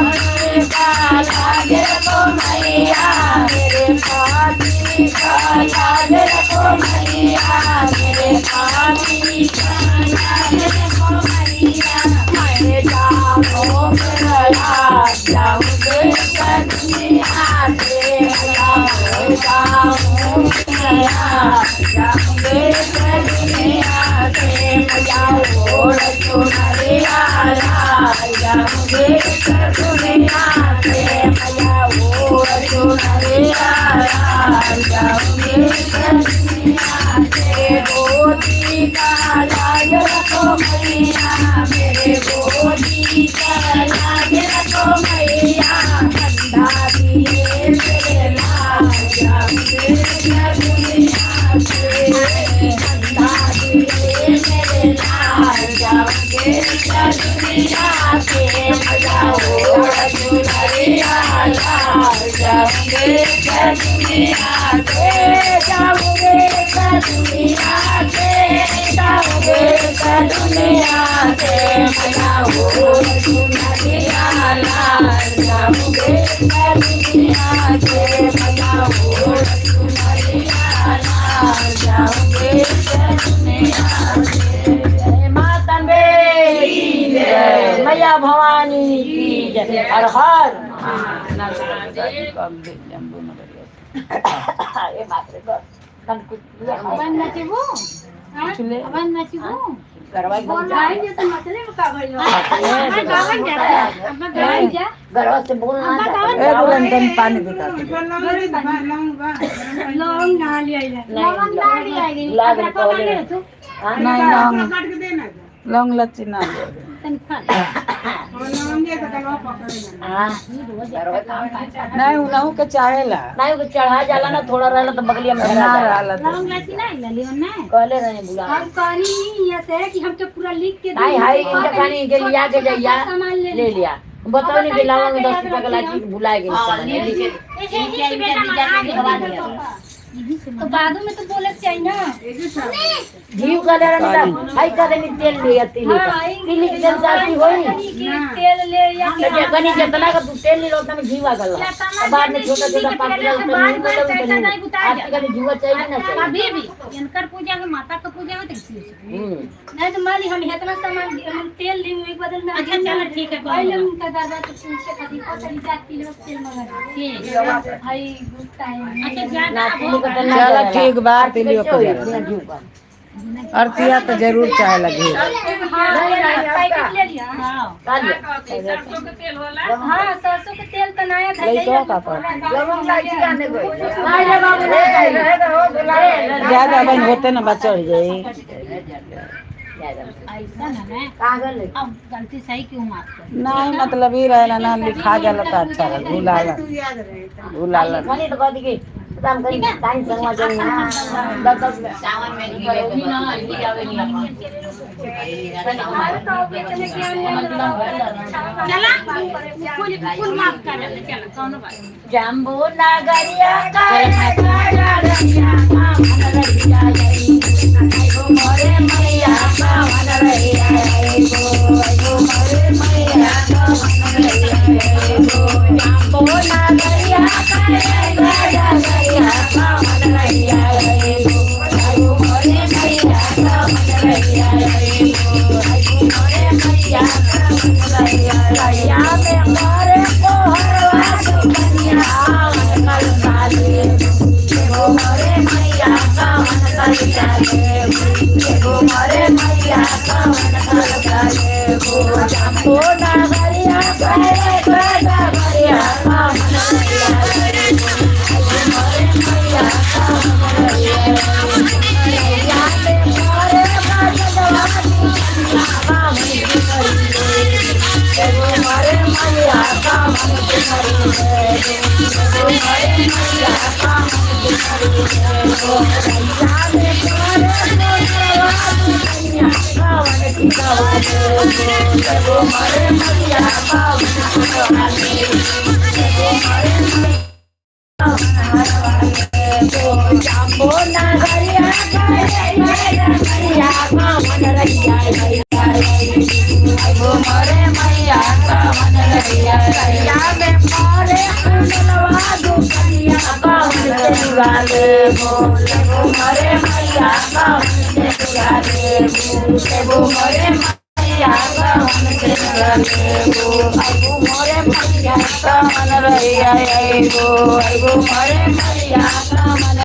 [SPEAKER 2] का लाज रखो मैया मेरे पाती का लाज रखो मैया मेरे पाती का लाज रखो मैया मैं जाऊँ मेरा जाऊँगे का दुनिया से मैं जाऊँ मेरा जाऊँगे का दुनिया से मैं जाऊँ चुनरिया लाल।
[SPEAKER 1] जाऊंगे दुनिया से मैया वो चुनरिया लाल जाऊंगे दुनिया से गोदी का लाज रखो मैया मेरे गोदी का लाज रखो मैया ठंडा दिए मेरे लाल जाऊंगे दुनिया से ठंडा दिए मेरे लाल जाऊंगे दुनिया से मैया वो चुनरिया लाल जाऊंगे दुनिया से जाऊंगे दुनिया से जाऊंगे दुनिया से मैया वो चुनरिया लाल जाऊंगे दुनिया से मैया वो चुनरिया लाल जाऊंगे दुनिया से।
[SPEAKER 2] जय माता अम्बे की जय, मैया भवानी की जय, हर हर अरे बाप रे बाप, तन कुछ
[SPEAKER 4] अपन नचबू अपन नचबू
[SPEAKER 2] गरबा
[SPEAKER 4] बोल
[SPEAKER 2] जा
[SPEAKER 4] तो मचले में का भइल अपन गावन जा अपन गावन जा
[SPEAKER 2] गरबा से बोलना
[SPEAKER 4] अम्मा गावन
[SPEAKER 1] ए दुल्हन तन पानी दिखा दे।
[SPEAKER 3] लौंग बा
[SPEAKER 4] लौंग ना ले आइला लौंग ना ले आइली
[SPEAKER 2] लाग
[SPEAKER 4] अपना
[SPEAKER 2] पहले।
[SPEAKER 4] ले तू
[SPEAKER 1] नहीं लौंग
[SPEAKER 3] काट के देना
[SPEAKER 1] लौंग लच्ची ना ले।
[SPEAKER 4] तन खा
[SPEAKER 3] और लौंग तो गलवा पकड़े ना।
[SPEAKER 2] हाँ, गरबा काम
[SPEAKER 1] नहीं उनहु के चाहेला
[SPEAKER 2] नहीं वो चढ़ा जाला ना थोड़ा रहला तो बगलिया में
[SPEAKER 1] ना
[SPEAKER 2] धरा जाला।
[SPEAKER 1] रहला तो।
[SPEAKER 4] लौंग लच्ची ना आइला लियो ना
[SPEAKER 2] कहले रहे बुला
[SPEAKER 4] हम कहनी ये से कि हम तो पूरा लिख के
[SPEAKER 2] नहीं हाई इनके खानी इनके लिया के जाइया
[SPEAKER 4] सामान ले
[SPEAKER 2] ले लिया बताओ नहीं कि लौंग 10 रुपया का लाची भुला गई
[SPEAKER 8] हाँ, ले लीजिए।
[SPEAKER 4] तो बाद में तो बोले चाहिए ना
[SPEAKER 2] घी का ले रहा हाई का देनी तेल ले या तिली का तिली के तेल साथी होई
[SPEAKER 4] तेल ले या
[SPEAKER 2] तो जे कनी जितना का तू तेल ले लो उतना में घी आ गल बाद में छोटा छोटा पाँच किलो
[SPEAKER 5] बार बार पैसा नहीं बुताया
[SPEAKER 2] आपके कनी घीवा चाहिए ना चाहिए
[SPEAKER 5] अभी भी इनकर पूजा में माता का पूजा में तो किसी से।
[SPEAKER 2] हम्म
[SPEAKER 4] नहीं तो मान ली हम इतना सामान हम तेल ली एक बदल में
[SPEAKER 5] अच्छा चलो ठीक है
[SPEAKER 4] पहले उनका दादा तो पूछे खाली पता नहीं जाती लोग तेल मंगा
[SPEAKER 5] ठीक
[SPEAKER 4] भाई गुस्सा है
[SPEAKER 5] अच्छा ज्यादा
[SPEAKER 2] ना तिली का तेल ना
[SPEAKER 1] चलो
[SPEAKER 2] जरेला।
[SPEAKER 1] ठीक बा तिलियो
[SPEAKER 2] कैसे
[SPEAKER 1] के
[SPEAKER 2] होई
[SPEAKER 1] जरा।
[SPEAKER 2] बिना घी का
[SPEAKER 1] अरतिया तो जरूर चाहेला घी।
[SPEAKER 4] हाँ पैकेट ले लिया
[SPEAKER 5] हाँ
[SPEAKER 2] का लिया
[SPEAKER 4] हाँ सरसों के तेल तो नया था
[SPEAKER 1] लइकवा का पर
[SPEAKER 7] लौंग इलायची आने गई
[SPEAKER 2] नहीं रे बाबू नहीं
[SPEAKER 1] ज्यादा बन होते ना बचड़ जाई।
[SPEAKER 5] ऐसा ना मैं
[SPEAKER 2] कागल ले
[SPEAKER 5] अब गलती सही क्यों माफ कर
[SPEAKER 1] नहीं मतलब ई रहेला ना लिखा जाला तो अच्छा रहे भुलाला
[SPEAKER 3] तू याद रहे तो।
[SPEAKER 1] भुलाला
[SPEAKER 2] खाली तो कह दी कि काम करी टाइम संगवा जाऊं दस दस में
[SPEAKER 8] सावन में घी लेके
[SPEAKER 2] नहीं आवे नहीं
[SPEAKER 5] चला कुल कुल माफ कर चला कौन बात
[SPEAKER 2] जम्बू नगरिया मोरे मैया पावन रहिया गो मोरे मैया पावन रहिया गो जम्बू नगरिया पावन रहिया गो मोरे मैया पावन रहिया गो मोरे मैया पावन रहिया रहिया में मोरे कोहरवा सुकन्या पावन कलकाले एगो मोरे मैया पावन कलकाले एगो मोरे मैया पावन कलकाले गो जम्बू नगरिया नगरिया पावन रहिया मोरे मैया पावन रहिया रहिया में मोरे बाजवा पावन एगो मोरे मैया पावन एगो मोरे मैया पावन एगो मोरे मैया पावन जाम्बो नगरिया मैया पावन रहिया एगो मोरे मैया पावन रहिया रहिया में मोरे कुंडलवा दुकनिया पावन रहिया गो एगो मोरे मैया पावन रहिया गो एगो मोरे मैया पावन रहिया गो एगो मोरे मैया पावन रहिया गो एगो मोरे मैया पावन।